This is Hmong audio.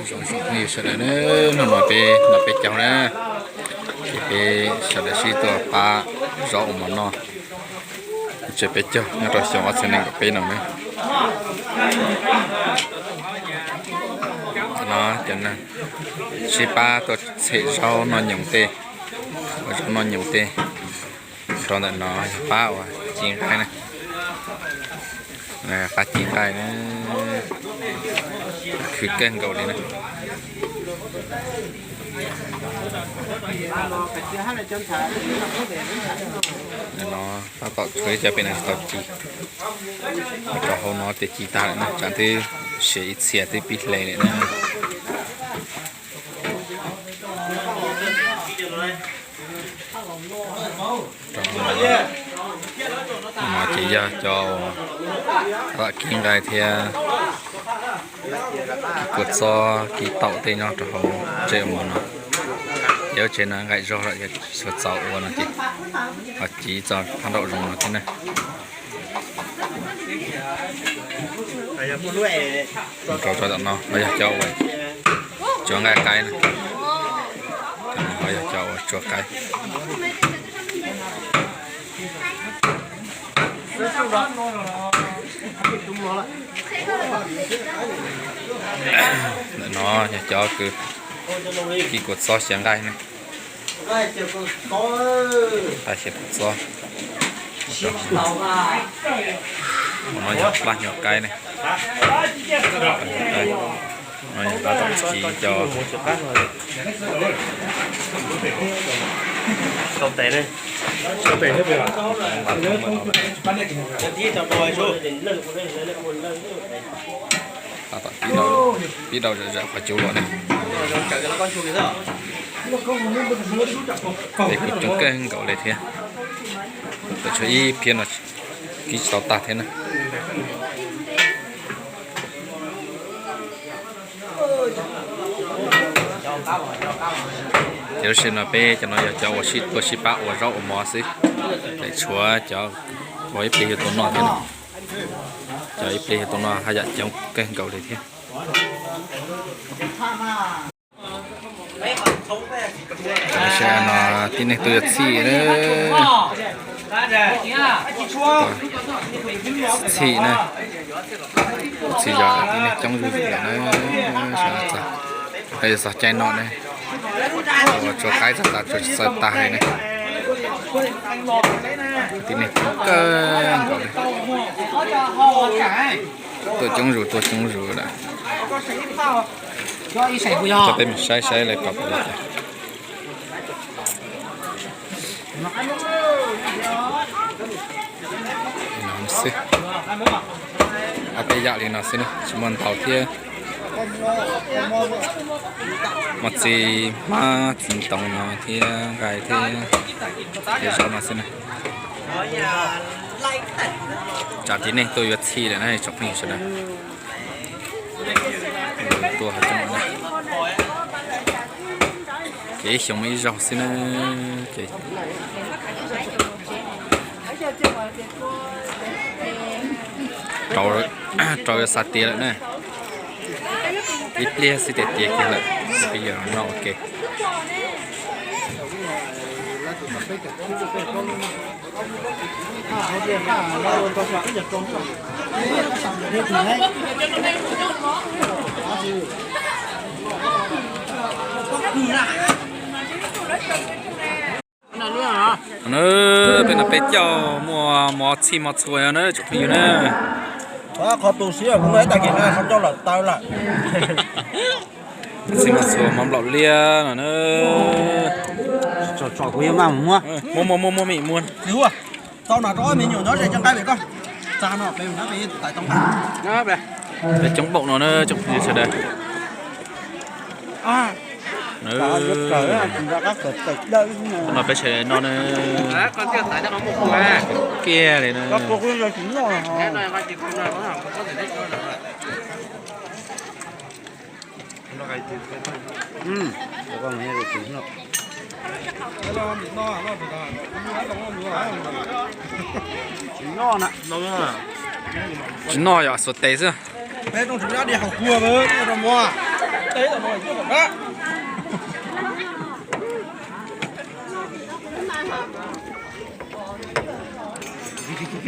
Zoo zoo phooj ywg sawv daws na, hnub no peb noj peb caug na, ces peb sawv daws sib tuaj pab zaub ua mov noj. Tseg peb caug nyob rau xyoo ob txhiab nees nkaum peb no na. No cov neeg sib pab tuaj tshem zaub noj nyoos tej, ua zaub noj nyoos tej. Rau ntawm no yog pab ua ci nqaij na, pab ci nqaij na, khwv kawg nkaus li na. No tab tom tshuav ib co pem no tsis tau ci, rau hauv no tias ci tag lawm na, tsam twb siav ib txhia twb pib hle lawm na. Rau hauv no ces yog cov uas kib nqaij thiab kib kua txob kib taum tej nyob rau hauv tsev ua mov no. Ces lub tsev no nqaim zog lawm, yog tsis txaus ua no ces ho kib txog phab nraum zoov no thiab na. Rau tom no no yog cov uas tsuav nqaij qaib na, ho yog cov uas tsuav qaib. Ntawm no yog cov kib kua txob xyaw nqaij na. Nqaij xyaw kua txob. No yog plab nyuag qaib ne. No yog tab tom ci cov. Tab tom pib dau zam zam qhov cub los ne. Peb kuj coob kawg nkaus li thiab. Tau tshuav ib phiab no kib tsis tau tag thiab na. Ces lub sij hawm no peb cov no yog cov uas sib tuaj sib pab ua zaub ua mov xwb. Ces tshuav cov uas ib pliag yuav tau noj thiab na. Cov ib pliag yuav tau noj haj yam coob kawg nkaus li thiab. Tam sim no tib neeg tuaj yuav txhij na. Txhij na. Txhij yog tib neeg coob zuj zus lawm na. Txog caij no ne, ua tsuav qaib txog tas tsuav txawj tag li ne. Tib neeg coob kawg nkaus li. Tuaj coob zus tuaj coob zus lawm. Coj peb mus saib saib lawv kom puas li cas. Xwb, ob peb yam li no xwb na, tsis muaj ntau thiab. Muaj txiv hmab txiv ntoo no thiab nqaij thiab, thiab zaub no xwb na. Tsam tib neeg tuaj yuav txhij lawm na tsoom phooj ywg sawv daws. Tuaj, ces ib xyoo muaj ib zaug xwb na. Ces rau yuav xa tiav lawm na. Ib pliag xwb tiav tiav kiag lawm, peb yuav noj ua ke. Na, peb no peb caug muaj mov txhij mov txhua na tsoom phooj ywg na. Qhov tu siab kuv muaj ib tag kis no qhov coj lawm taw lawm. Txhij mov txhua mov nplaum liab no na. Tsom tsom kuv yuav maj mus muab. Muab muab muab muab me muab. Txau no rau ob me nyuam nyob ze cov nqaij pem koj. Txag no peb mus nab peb tais tau nqaij. Peb coob npaum no na tsoom phooj ywg sawv daws. No peb sawv daws no na. Kiag li na. Tsis noj yom, xuas tes xwb. Peb rooj tsuv dab di haus kua rau muab.